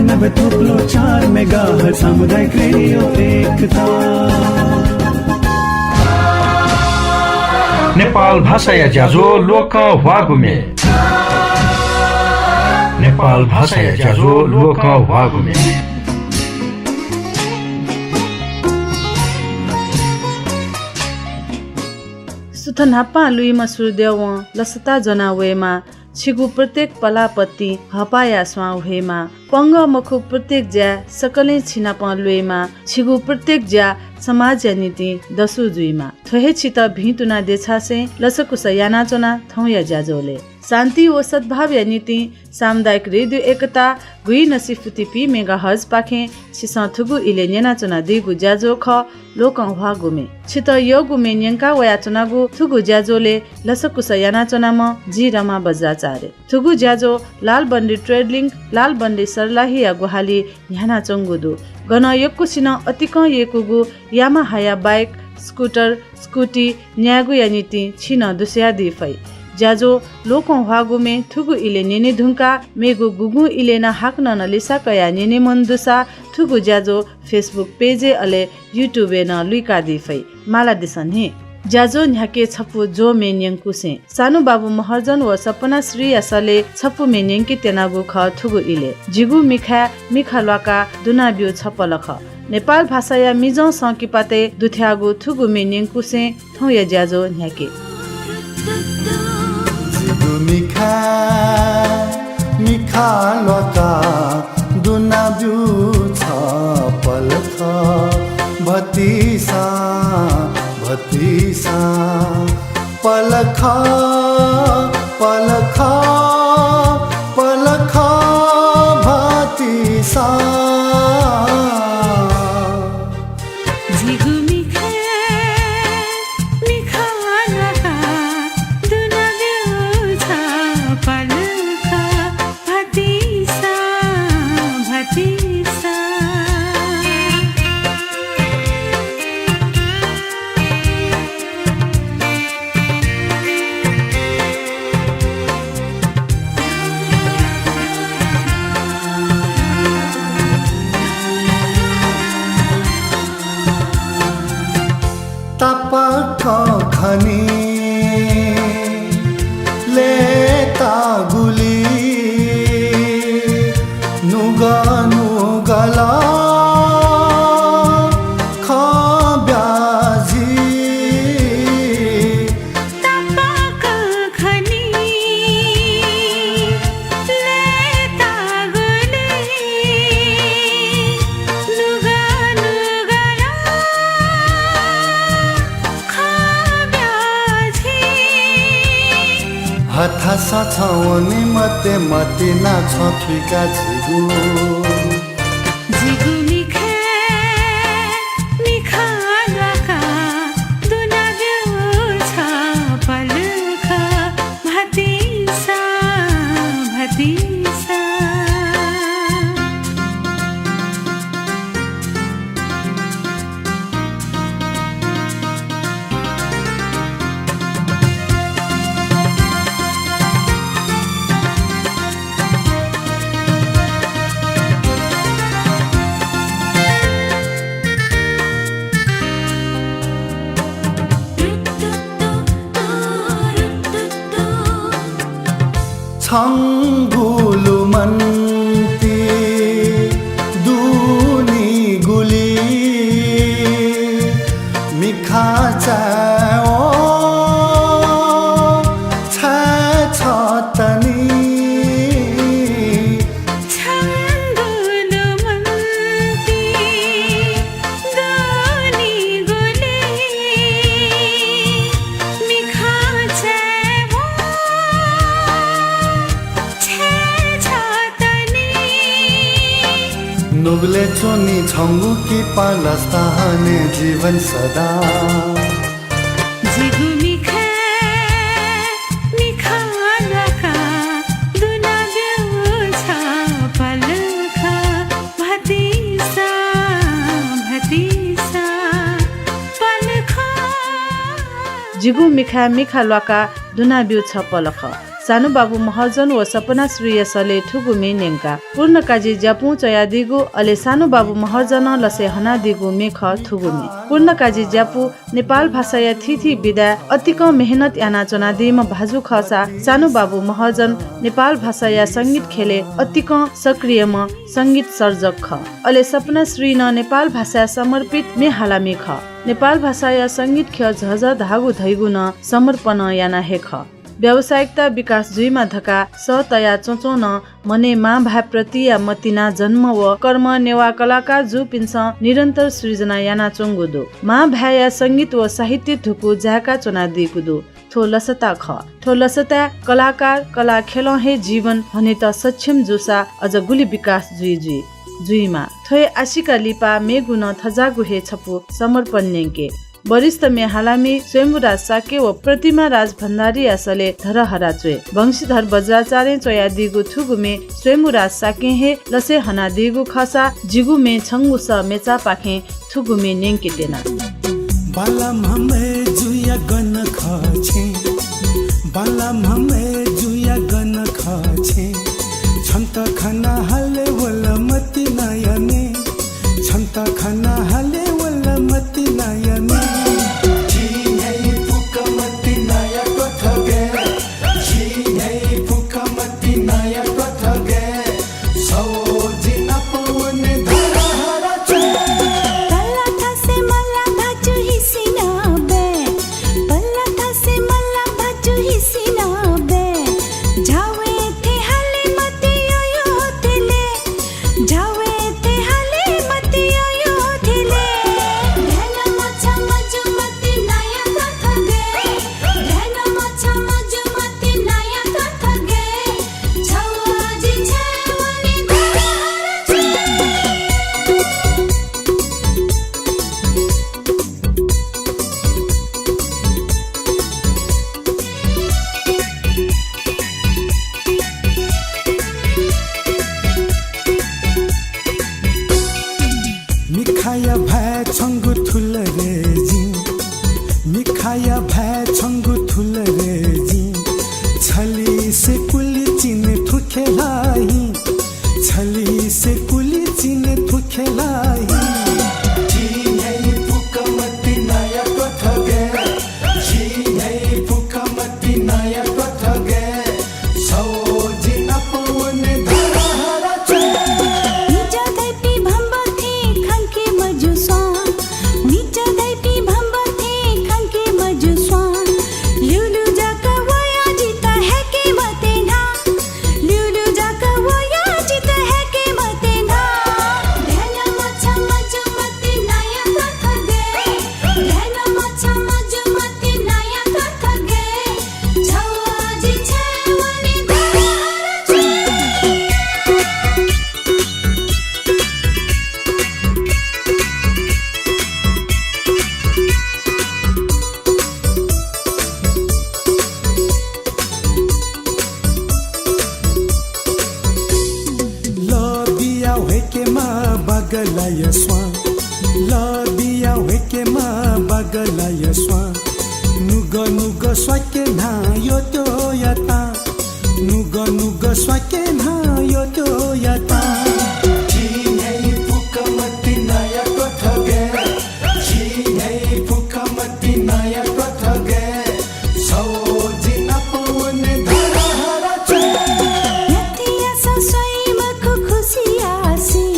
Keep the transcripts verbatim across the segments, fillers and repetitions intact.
नब्बे थुप्लो चार मेगाहर्ट्ज सामुदायिक रेडियो एकता। नेपाल भाषाया ज्याझ्वः ल्वकं ह्वाःगु म्ये। नेपाल भाषाया ज्याझ्वः ल्वकं ह्वाःगु म्ये। सुथ न्हापां लुइम्ह सूर्यद्यवं लसता ज्वना वयेमा। छिगु प्रत्येक पलाःपतिं हःपाःया स्वां ह्वयेमा। पंगः मखु प्रत्येक ज्या सकलें छिनापं ल्वयेमा। छिगु प्रत्येक ज्या समाजया निंतिं दसु जुइमा। थ्व हे छित भिंतुना देछासें लसकुस यानाच्वना थौंया ज्याझ्वलय्। शान्ति व सद्भावया निंतिं सामुदायिक रेडियो एकता गुइनसि फुति पी मेगाहर्ट्जपाखें छिसं थुगु इलय् न्यनाच्वनादीगु ज्याझ्वः खः ल्वकं ह्वाःगु म्ये। छित यःगु म्ये न्यंका वयाच्वनागु थुगु ज्याझ्वलय् लसकुस यानाच्वनाम्ह जि रमा बज्राचार्य। थुगु ज्याझ्वः लालबन्दी ट्रेड लिंक, लालबन्दी सर्लाहीया ग्वाहालिं न्ह्यानाच्वंगु दु। गन यक्वसिनं अतिकं यय्कूगु यामाहाया बाइक, स्कुटर, स्कुटी न्यायेगुया निंतिं छिं नं दुस्वयादी फइ। ज्याझ्वः ल्वकं ह्वाःगु म्ये थुगु इलय् न्यने धुंकाः मेगु गुगुं इलय् नं हाकनं नं लिसा कयाः न्यने मन दुसा थुगु ज्याझ्वः Facebook पेजय् अले YouTube-य् नं लुइकादी फइ। मालादिसँ नि। ज्याझ्वः न्ह्याके छपु ज्वः म्ये न्यंकुसें सानु बाबु महर्जन व सपना श्रीया सलय् छपु म्ये न्यंके त्यनागु खः थुगु इलय्। जिगु मिखाय् मिखा ल्वाकाः दुना ब्यू छ पलख। नेपाल भाषाया मिजं संकिपातय् दुथ्याःगु थुगु म्ये न्यंकुसें थौंया ज्याझ्वः न्ह्याके। जिगु मिखाय् मिखा ल्वाकाः दुना ब्यू छ पलख। भतिसा, भतिसा, पलख, पलख, पलख, भतिसा। जिगु मिखाय् मिखा ल्वाकाः दुना ब्यू छ पलख। भतिसा, भतिसा। तापाकं खनी लय्तागुलिं नुगः नुगलं खँ ब्या झी। तापाकं खनी लय्तागुलिं नुगः नुगलं खँ ब्या झी। हथासं छं वने मते, मतिना छं थुइका झीगु। जिगु मिखाय् मिखा ल्वाकाः दुना ब्यू छ पलख। भतिसा, भतिसा। छंगु लुमन्ति दुनिगुलिं मिखा चाय्वं छाय् छतनी। छंगु लुमन्ति दुनिगुलिं मिखा चाय्वं छाय् छतनी। नुगलय् च्वनी छंगु किपा लसता हने जीवन सदा। जिगु मिखाय् मिखा ल्वाकाः दुना ब्यू छ पलख। भतिसा, भतिसा, पलख। जिगु मिखाय् मिखा ल्वाकाः दुना ब्यू छ पलख। सानुबाबु महर्जन व सपना श्रीया सलय् थुगु म्ये न्यंका। पूर्णकाजी ज्यापुं च्वयादीगु, अले सानुबाबु महर्जनं लसय् हनादीगु म्ये खः थुगु म्ये। पूर्णकाजी ज्यापु नेपाल भाषाया थीथी विधाय् अतिकं मेहनत यानाच्वनादीम्ह भाजु खःसा सानुबाबु महर्जन नेपाल भाषाया संगीत ख्यलय् अतिकं सक्रियम्ह संगीत सर्जक खः। अले सपना श्री नं नेपाल भाषाय् समर्पित म्ये हालामि खः। नेपाल भाषाया संगीत ख्यः झःझः धाःगु धइगु नं समर्पणं याना हे खः। व्यावसायिकता विकास जुइमा धकाः सः तया च्वंच्वं नं मनय् मांभाय् प्रतिया मतिना जन्म व कर्म नेवाः कलाकार जूपिन्सं निरन्तर सृजना यानाच्वंगु दु। मांभाय्‌या संगीत व साहित्य धुकू जाय्‌का च्वनादीगु दु। थ्व लसता खः। थ्व लसताय् कलाकार, कला ख्यलं हे जीवन हनेत सक्षम जूसा अझ गुलि विकास जुइ जुइ, जुइमा। थ्व हे आशिका लिपा मेगु नं थज्याःगु हे छपु समर्पण न्यंके। वरिष्ठ म्ये हालामि स्वयम्भूराज शाक्य व प्रतिमा राज भण्डारीया सलय् धरहरा च्वये। वंशीधर वज्राचार्यं च्वयादीगु थुगु म्ये स्वयम्भूराज शाक्यं हे लसय् हनादीगु खःसा जिगु म्ये छंगु सः मेचापाखें थुगु म्ये न्यंके त्यना। बांला म्हामय् जुया गन खः छेँ, बांला म्हामय् जुया गन खः छेँ, छन्त खना हाले वल मतिनाया म्ये। छन्त खना हाले वल मतिनाया म्ये। झी न्ह्याइ फुक्क मतिनाया क्वथगय्। झी न्ह्याइ फुक्क मतिनाया क्वथगय्। सः जि नाप वने धरहरा च्वये। कला थासय् मला भाजु हिसिनं बँय्। कला थासय् मला भाजु हिसिनं बँय्। झावय् थें हाले मतियो यो थेले। झावय् थें हाले मतियो यो थेले। ध्यान मछा मजु मतिनाया क्वथगय्। ध्यान मछा मजु मतिनाया क्वथगय्। छौ जि छेँ वने धरहरा च्वये। मिखाया भाय् छंगु थुल रे जिं, मिखाया भाय् छंगु थुल रे जिं। छलिसे कुलि चिने थुखे लाहि, छलिसे कुलि चिने थुखे लाहि। झी न्ह्याइ फुक्क मतिनाया क्वथगय्। झी न्ह्याइ फुक्क मतिनाया क्वथगय्। सः जि नाप वने धरहरा च्वये। मिजं धाइपिं भम्बः थें खंके मजू स्वां। मिजं धाइपिं भम्बः थें खंके मजू स्वां। ल्यूल्यू जक वया जितः हय्‌के मते न्हां। ल्यूल्यू जक वया जितः हय्‌के मते न्हां। ध्यान मछा मजू मतिनाया क्वथगय्। ध्यान मछा मजू मतिनाया क्वथगय्। छौ जि छेँ वने धरहरा च्वये। लः बिया ह्वय्‌केमा बागलाया स्वां, लः बिया ह्वय्‌केमा बागलाया स्वां। नुगः नुगः स्वाके न्हां यःत्वःया तां, नुगः नुगः स्वाके न्हां यःत्वःया तां। झी न्ह्याइ फुक्क मतिनाया क्वथगय्, झी न्ह्याइ फुक्क मतिनाया क्वथगय्। सः जि नाप वने धरहरा च्वये। न्ह्याथें याःसां स्वइ मखु खुसि यासें,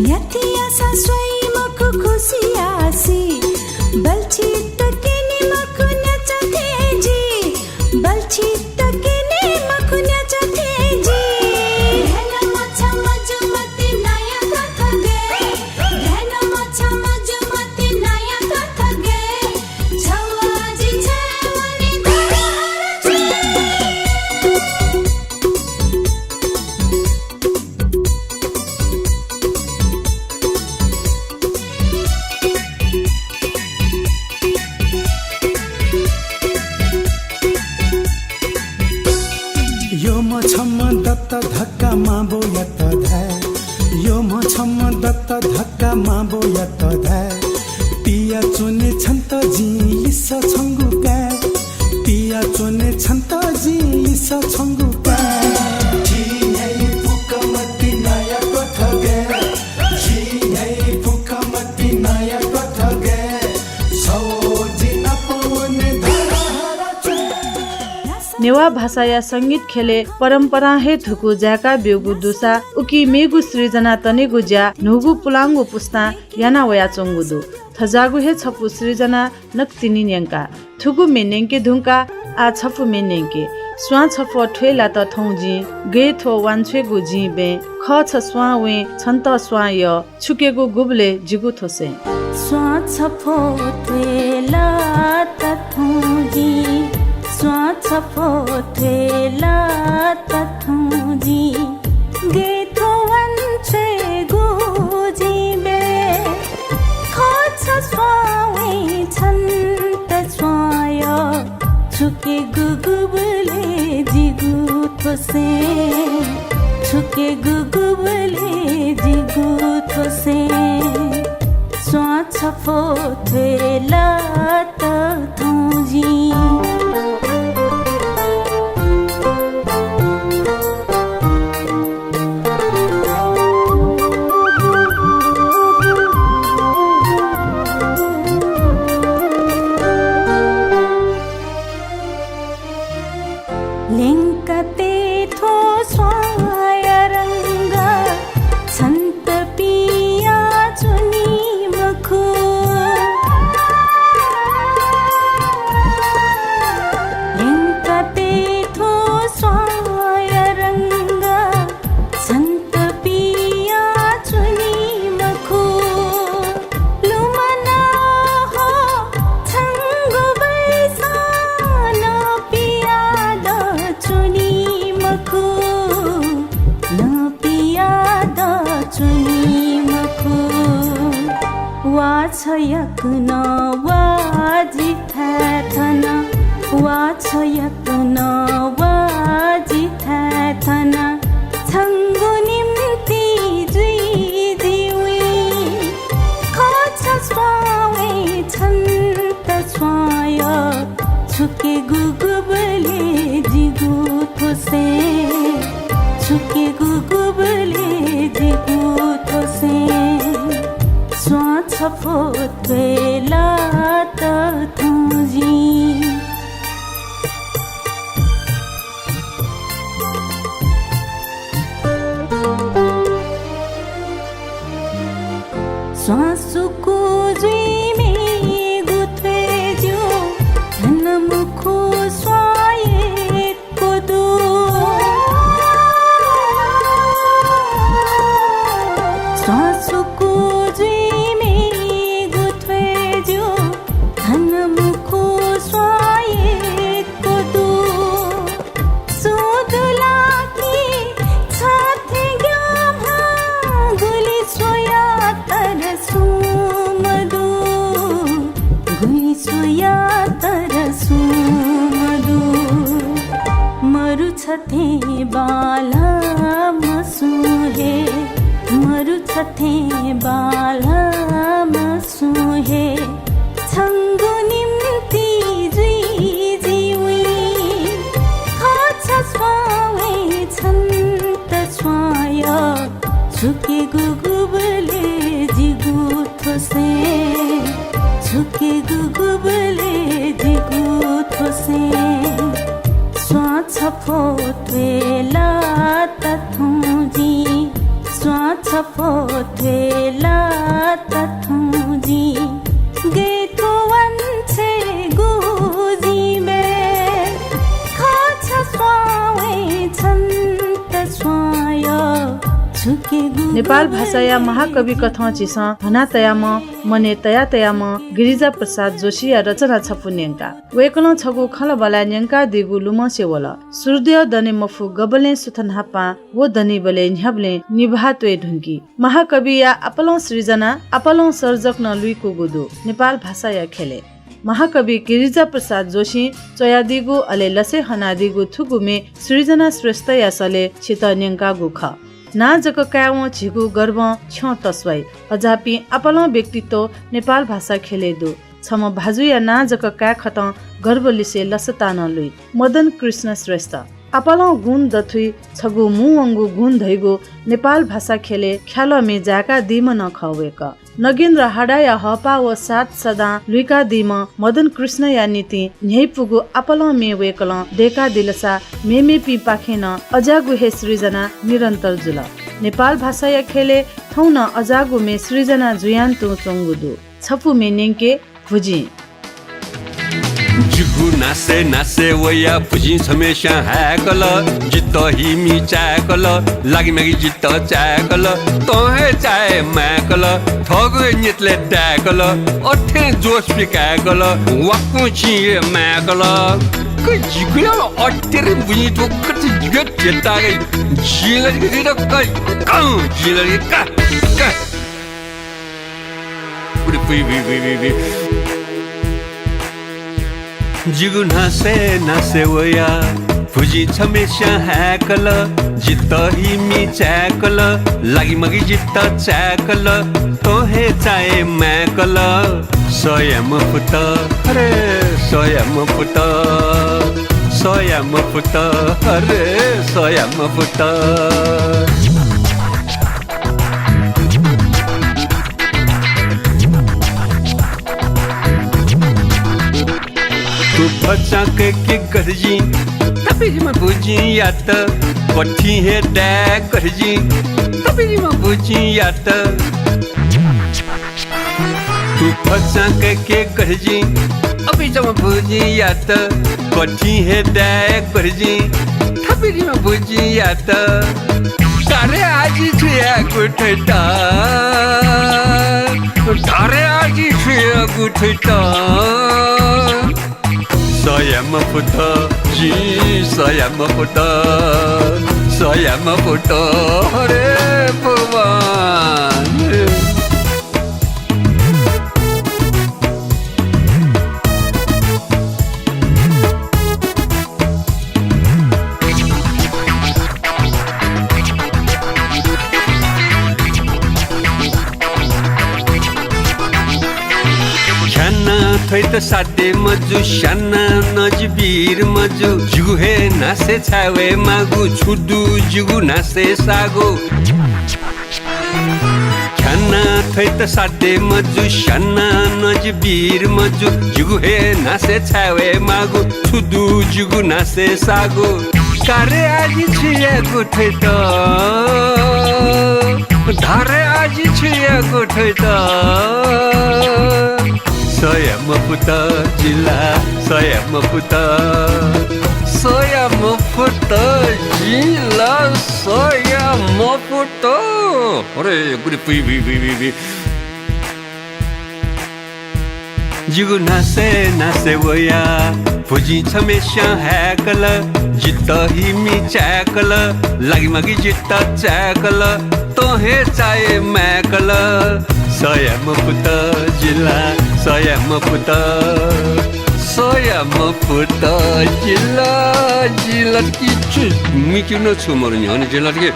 न्ह्याथें याःसां स्वइ मखु खुसि यासें। बल्छि तकं नि मखु न्याच्वः थें जि, बल्छि तकं नि मखु न्याच्वः थें जि। ध्यान मछा मजू मतिनाया क्वथगय्। ध्यान मछा मजू मतिनाया क्वथगय्। छौ जि छेँ वने धरहरा च्वये। यःम्ह छम्ह दत धकाः मांबौयात धाये, यःम्ह छम्ह दत धकाः मांबौयात धाये। पियाच्वने छन्त जिं लिसः छंगु काये, पियाच्वने छन्त जिं लिसः नेवाः भाषाया संगीत ख्यलय् परम्परां हे धुकू जाय्का ब्यूगु दुसा उकी मेगु सृजना तनेगु ज्या न्हूगु पुलांगु पुस्तां याना वयाच्वंगु दु। थज्याःगु हे छपु सृजना नकतिनि न्यंका। थुगु म्ये न्यंके धुंकाः आः छपु म्ये न्यंके। स्वां छफ्वः थ्वय् लात थौं जिं, गय् थ्व वांछ्वय्गु जिं बँय्, खः छ स्वां वँय्, छन्त स्वां यः, छुकेगु गुबलय् जिगु थ्व सँय्। स्वां छफ्वः थ्वय् लात थौं जिं, स्वां छफ्वः थ्वय् लात थौं जिं, गय् थ्व वांछ्वय्गु जिं बँय्, खः छ स्वां वँय्, छन्त स्वां यः, छुकेगु गुबलय् जिगु थ्व सँय्, छुकेगु गुबलय् जिगु थ्व सँय्। स्वां छफ्वः थ्वय् लात थौं जिं। ल्यंकातये थ्व स्वांया रंग, छन्त पियाच्वनी मखु। ल्यंकातये थ्व स्वांया रंग, छन्त पियाच्वनी मखु। लुमना हो छंगु बैसां, नं पियादँ च्वनी मखु, नं पियादँ च्वनी मखु। वा छ याकनं वा जिथाय् थन, वा छ याकनं वा जिथाय् थन, छंगु निम्ति जुइ जि वइ। खः छ स्वां वँय्, छन्त स्वां यः, छुकेगु गुबलय् जिगु थ्व सँय्, छुकेगु गुबलय् जिगु थ्व सँय्। स्वां छफ्वः थ्वय् लात थौं जिं। स्वां सुकू जुइ मेगु थ्वय् ज्यू, धन मखु स्वां यक्व दु। स्वां सुकू जुइ मेगु थ्वय् ज्यू, धन मखु स्वां यक्व दु। सुं दु ला कि छथें ग्याःम्ह, गुलि स्वया तर सुं मदु, गुलि स्वया तर सुं मदु। मरु छथें बांलाम्ह सुं हे, मरु छथें बांलाम्ह सुं हे, छंगु निम्ति जुइ जि वइ। खः छ स्वां वँय्, छन्त स्वां यः, छुकेगु गुबलय् जिगु थ्व सँय्, छुकेगु गुबलय् जिगु थ्व सँय्। स्वां छफ्वः थ्वय् लात थौं जिं, स्वां छफ्वः थ्वय् लात थौं जिं, गय् थ्व वांछ्वय्गु जिं बँय्, खः छ स्वां वँय्, छन्त स्वां यः, छुकेगु गुबलय्। नेपाल भाषाया महाकवि कथं झीसं हना तयाम्ह, मनय् तया तयाम्ह गिरिजा प्रसाद जोशीया रचना छपु न्यंका। वय्कलं छगू खँल्हाबल्हा न्यंकादीगु लुमंसे वल। सूर्द्यः दने मफु गबलें सुथ न्हापां व दनीबलय् न्ह्याबलें निभाः त्वये धुंकी। महाकविया आपालं सृजना, आपालं सर्जक नं लुइकूगु दु नेपाल भाषाया ख्यलय्। महाकवि गिरिजा प्रसाद जोशीं च्वयादीगु अले लसय् हनादीगु थुगु म्ये सृजना श्रेष्ठया सलय् छितः न्यंकागु खः। नां जक कायेवं झीगु गर्वं छ्यं तस्वाइ। अज्याःपिं आपालं व्यक्तित्व नेपाल भाषा ख्यलय् दु। छम्ह भाजुया नां जक कायेखतं गर्व लिसे लसतां नं लुइ। मदन कृष्ण श्रेष्ठ। आपालं गुण दथुइ छगू मू वंगु गुण धइगु नेपाल भाषा ख्यलय् ख्यालः म्ये जाय्कादीम्ह नं खः वय्कः। नगेन्द्र हाडाया हःपाः व साथ सदां लुइकादीम्ह मदन कृष्णया निंतिं न्ह्यइपुगु आपालं म्ये वय्कलं दय्कादिलसा मेमेपिंपाखें नं अज्याःगु हे सृजना निरन्तर जुल। नेपाल भाषाया ख्यलय् थौं नं अज्याःगु म्ये सृजना जुयां तुं च्वंगु दु। छपु म्ये न्यंके भुजिं। जिगु नासय् नासय् वया भुजिं छम्हेस्यां हाय्कल, जितः हिमि चाय्कल, लागि मागि जितः चाय्कल, तं हे चाये माय्कल, थःगु हे न्यतलय् ताय्कल, अथें जोश पिकाय्कल, वाकुं छिं हे माय्कल। क जिगु ला अत्तेरी बुझिं दु, क जिगु झेतागै जिं ला जिगु क कं जिं ला जिगु का का। जिगु नासय् नासय् वया भुजिं छम्हेस्यां हाय्कल, जितः हिमि चाय्कल, लागि मागि जितः चाय्कल, तं हे चाये माय्कल। सया मफुत, अरे सया मफुत, सया मफुत, अरे सया मफुत। थुफचां कय्के गथे जिं तपिजिम्ह भुजिंयात, कथिं हे दाये गथे जिं तपिजिम्ह भुजिंयात। थुफचां कय्के गथे जिं अपिजम्ह भुजिंयात, कथिं हे दाये गथे जिं थपिजिम्ह भुजिंयात। धारे आः जिं छु यायेगु थुइत, धारे आः जिं छु यायेगु थुइत। सया मफुत, जिं सया मफुत, सया मफुत, हरे भगवान। ख्यानाः थ्वइत साध्य मजू, स्यानाः नं जि वीर मजू। जिगु हे नासय् छाय् वये माःगु, छु दु जिगु नासय् साःगु। ख्यानाः थ्वइत साध्य मजू, स्यानाः नं जि वीर मजू। जिगु हे नासय् छाय् वये माःगु, छु दु जिगु नासय् साःगु। धारे आः जिं छु यायेगु थुइत, धारे आः जिं छु यायेगु थुइत। सया मफुत, जिं ला सया मफुत, सया मफुत, जिं ला सया मफुत। अरे, गुलि पुइ, पुइ, पुइ, पुइ, पुइ। जिगु नासय् नासय् वया भुजिं छम्हेस्यां हाय्कल, जितः हिमि चाय्कल, लागि मागि जितः चाय्कल, तं हे चाये माय्कल। सया मफुत, जिं ला सया मफुत, सया मफुत, जिं ला, जिं ला कि छु मिक्यु नं छु मरु न्ह्यःने जिं ला कि।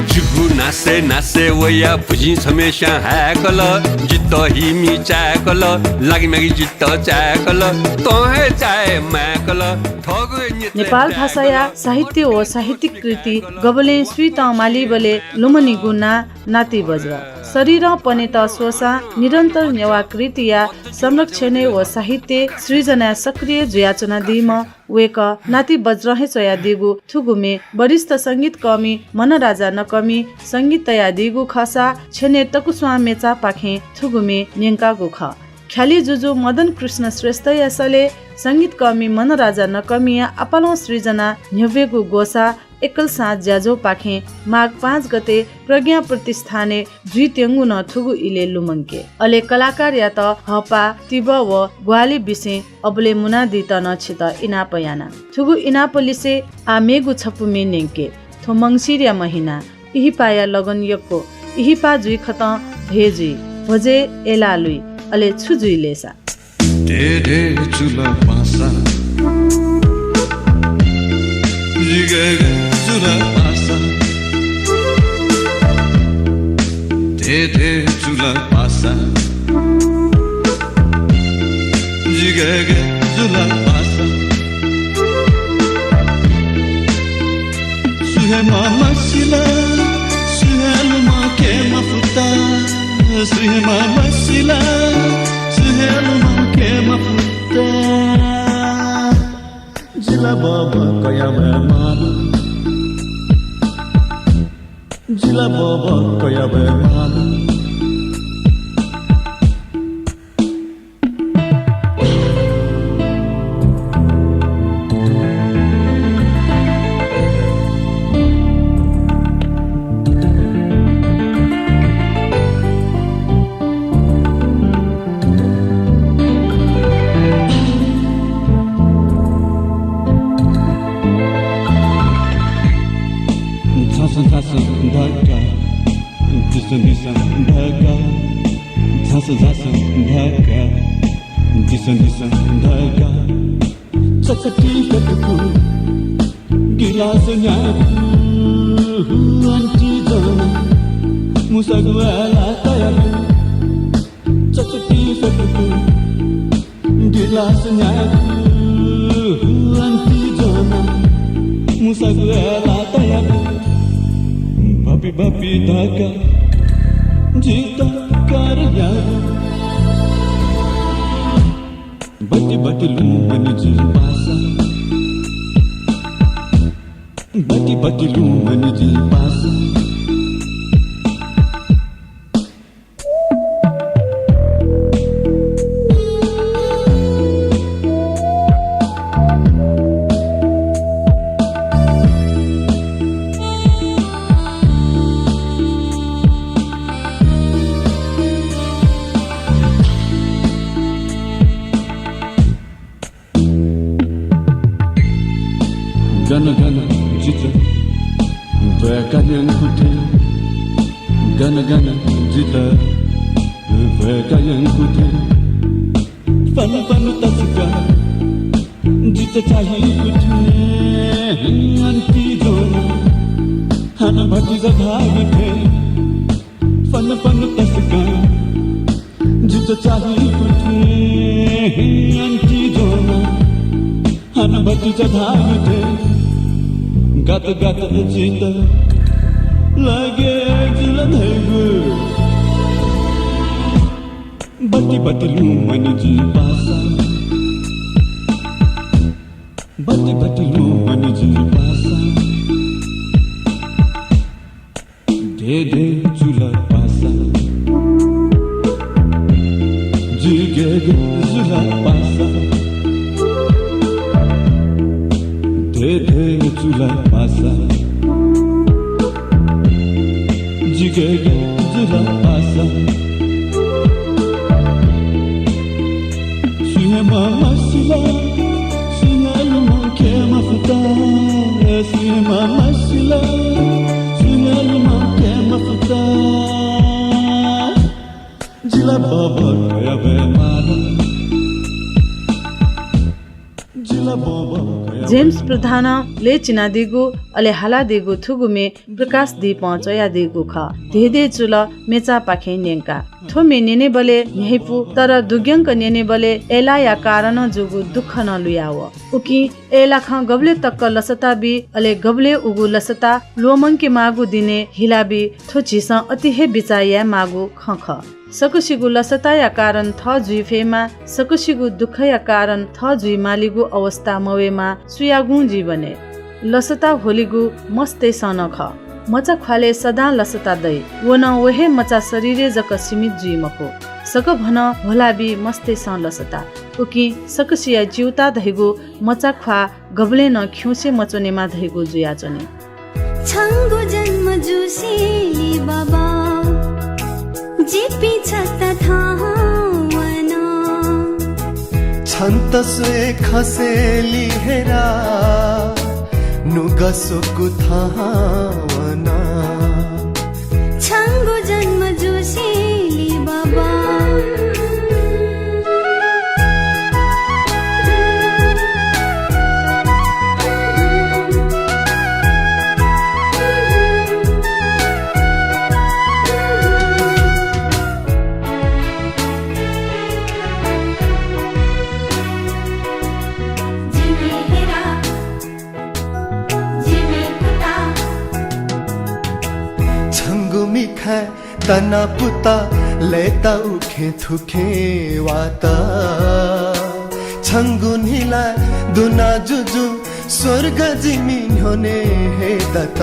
जिगु नासय् नासय् वया भुजिं छम्हेस्यां हाय्कल, जितः हिमि चाय्कल, लागि मागि जितः चाय्कल, तं हे चाये माय्कल, थःगु हे न्यतलय् नेपाल ताय्कल। भाषाया साहित्य व साहित्यिक कृति गबलें सुइत मालीबलय् लुमनीगु नां नातिबज्र। शरीरं पनेत स्वःसां निरन्तर नेवाः कृतिया संरक्षणय् व साहित्य सृजनाय् सक्रिय जुयाच्वनादीम्ह वय्कः नातिबज्रं हे च्वयादीगु थुगु म्ये वरिष्ठ संगीतकःमि मनराजा नकःमिं संगीत तयादीगु खःसा छ्यनय् तकुस्वां मेचाःपाखें थुगु म्ये न्यंकागु खः। ख्यालि जुजु मदन कृष्ण श्रेष्ठया सलय् संगीतकःमि मनराजा नकःमिया आपालं सृजना न्ह्यब्वयेगु ग्वसाः एकलसां ज्याझ्वःपाखें माघ पाँच गते प्रज्ञा प्रतिष्ठानय् जुइत्यंगु नं थुगु इलय् लुमंके। अले कलाकारयात हःपाः, तिबः व ग्वाहालि बिसें अबलय् मुनादीत नं छितः इनाप याना। थुगु इनाप लिसे आः मेगु छपु म्ये न्यंके। थ्व मंसिरया महिना, इहिपाया लगन यक्व, इहिपा जुइखतं भ्वय् जुइ, भ्वजय् अय्लाः लुइ, अले छु जुइ लय्सा। धेधे जुल पासा, जिगय् जुल पासा। धेधे जुल पासा, जिगय् जुल पासा। मसिला, सुहेलमा के मफुता, सुहेमा मसिला, सुहेलमा के मफुता। जिला बाबा कया बे मालु, जिला बाबा कया बे मालु। झासँ झासँ धका, दिसँ दिसँ धका, झासँ झासँ धका, दिसँ दिसँ धका। चकती कतकु गिलास न्यायेकु आन्टी जन मुसागु आला तयाकु। चकती कतकु गिलास न्यायेकु आन्टी जन मुसागु आला तयाकु। भपि भपि धका जित कार याकु। बति बति लुमनि जि पासा, बति बति लुमनि जि पासा। गन गन जित भ्वय्का यंकु थें, गन गन जित भ्वय्का यंकु थें। फनु फनु तसकं जित चाहिकु थें, आन्टी जन हानं भतिजा धाःगु थें। फनु फनु तसकं जित चाहिकु थें, आन्टी जन हानं भतिजा धाःगु थें। गात गात जित लगे जुल धइगु। बति बति लुमनि जि पासा, बति बति लुमनि जि पासा। धे धे जुल पासा, जि गे गे जुल पासा। धे धे जुल पासा, जि गे गे जुल पासा। सुहेमा मसिला, सुहेलमा के मफुता, सुहेमा मसिला, सुहेलमा के मफुता। जिला बब कया बे माला। जेम्स प्रधानं लय् चिनादीगु, अले हालादीगु थुगु म्ये प्रकाश दीपं च्वयादीगु खः। धेधे चुल मेचापाखें न्यंकाः। थ्व म्ये न्यनेबलय् न्ह्याइपु, तर दुग्यंक न्यनेबलय् अय्लाया कारणं जूगु दुःख नं लुयावः। उकिं अय्लाखं गबलय् तक लसता बी, अले गबलय् उगु लसता ल्वःमंके माःगु दिनय् हिला बी, थ्व झीसं अति हे बिचाः याये माःगु खँ खः। सकसिगु लसताया कारण थः जुइ फयेमा, सकसिगु दुःखया कारण थः जुइ मालीगु अवस्था मवयेमा सुयागुं जीवनय्। लसता ह्वलिगु मस्तय्सं नं खः। मचा ख्वालय् सदां लसता दइ। व नं व हे मचा शरीरय् जक सीमित जुइ मखु। सकभनं ह्वलाबी मस्तय्सं लसता। उकिं सकसिया ज्यूता धइगु मचा ख्वाः गबलें नं खिउँसे मच्वनेमा धइगु जुयाच्वनी। छंगु जन्म जुसेंलि बाबा, जिपिं छता थहां वना। छन्त स्वये खंसेंलि हेरा, नुगः स्वकू थहां वना। छंगु जन्म जुसेंलि बाबा। छंगु मिखाय् तना पुता लय्‌ता उखें थुखें वात। छंगु न्हिलाय् दुना जुजु स्वर्ग जिमि न्ह्यःने हे दत।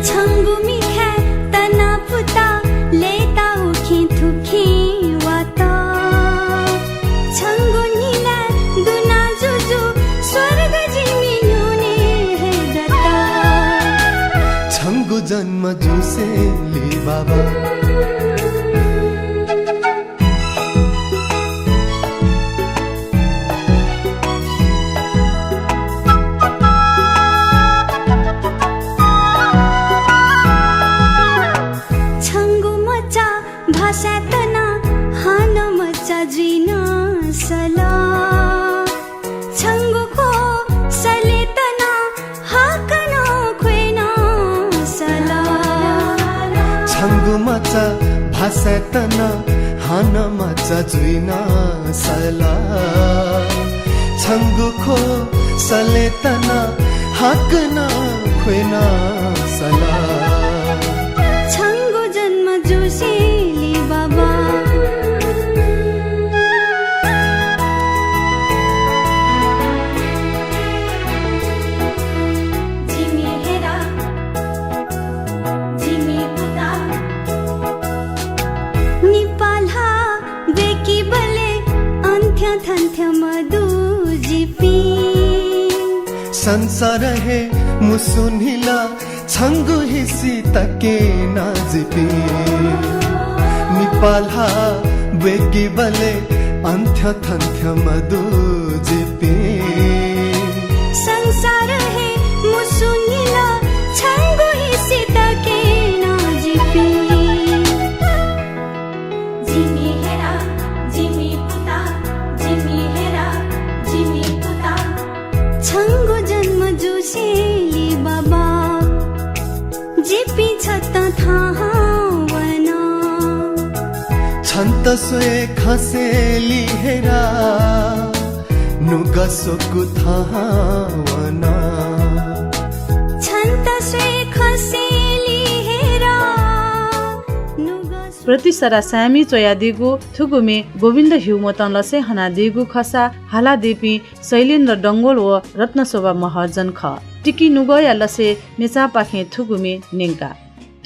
छंगु मिखाय् तना पुता लय्‌ता उखें थुखें वात। छंगु न्हिलाय् दुना जुजु स्वर्ग जिमि न्ह्यःने हे दत। छंगु जन्म जुसेंलि बाबा। छंगु मचा भासाय् तना हानं मचा जुइन सल। छंगु ख्वः सले तना हाकनं ख्वय् नं सल। छंगु मचा भासाय् तना हानं मचा जुइन सल। छंगु ख्वः सले तना हाकनं ख्वय् नं सल। छंगु जन्म जुसेंलि बाबा। जिमि हेरा, जिमि पुता। निपाः ल्हाः ब्वय्‌केबलय् अन्थ्यं थन्थ्यं मदु जिपिं। संसार हे मुसु न्हिला छंगु हिसि तके नं जिपिं। निपाः ल्हाः ब्वय्‌केबलय् अन्थ्यं थन्थ्यं मदु जिपिं। संसार हे मुसु न्हिला छंगु हिसि तके नं जिपिं। जिमि हेरा, जिमि पुता, जिमि हेरा, जिमि पुता। छंगु जन्म जुसेंलि बाबा, जिपिं छता थाहां वन। छन्त स्वये खंसेंलि हेरा, नुगः स्वकू थाहां वन। छन्त स्वये खंसेंलि हेरा, नुगः स्व- प्रतिसरा साय्‌मि च्वयादीगु थुगु म्ये गोविन्द ह्युमतं लसय् हनादीगु खःसा हालादीपिं शैलेन्द्र डंगोल व रत्नशोभा महर्जन खः। तिकी नुगःया लसय् मेचापाखें थुगु म्ये न्यंका।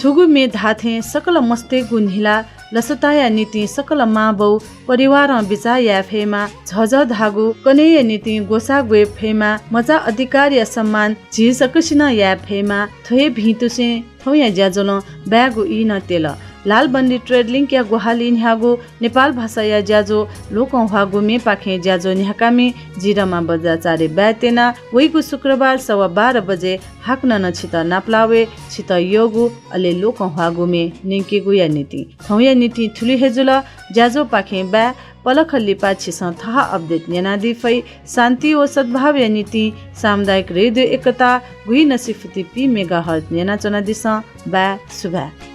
थुगु म्ये धाःथें सकल मस्तय्‌गु न्हिला लसताया निंतिं सकल मांबौ परिवारं बिचाः याये फयेमा, झःझः धाःगु कन्हय्‌या निंतिं ग्वसाः ग्वये फयेमा, मचा अधिकारया सम्मान झी सकसिनं याये फयेमा। थ्व हे भिंतुसें थौंया ज्याझ्वलं बाय्‌गु ई नं त्यल। लालबन्दी ट्रेड लिंकया ग्वाहालि न्ह्याःगु नेपाल भाषाया ज्याझ्वः लोकंह्वाःगु म्येपाखें ज्याझ्वः न्ह्याकामि जि रमा बज्राचार्य बाय् त्यना। वइगु शुक्रबार सवा बाह्र बजे हाकनं नं छितः नापलाः वये। छितः यःगु अले लोकंह्वाःगु म्ये न्यंकेगुया निंतिं थौंया निंतिं थुलि हे जुल। ज्याझ्वःपाखें बाय्। पलख लिपा छिसं थः update न्यनादी फइ। शान्ति व सद्भावया निंतिं सामुदायिक रेडियो एकता गुइनसि फुति पी मेगाहर्ज न्यनाच्वनादिसँ। बाय्, सुभाय्।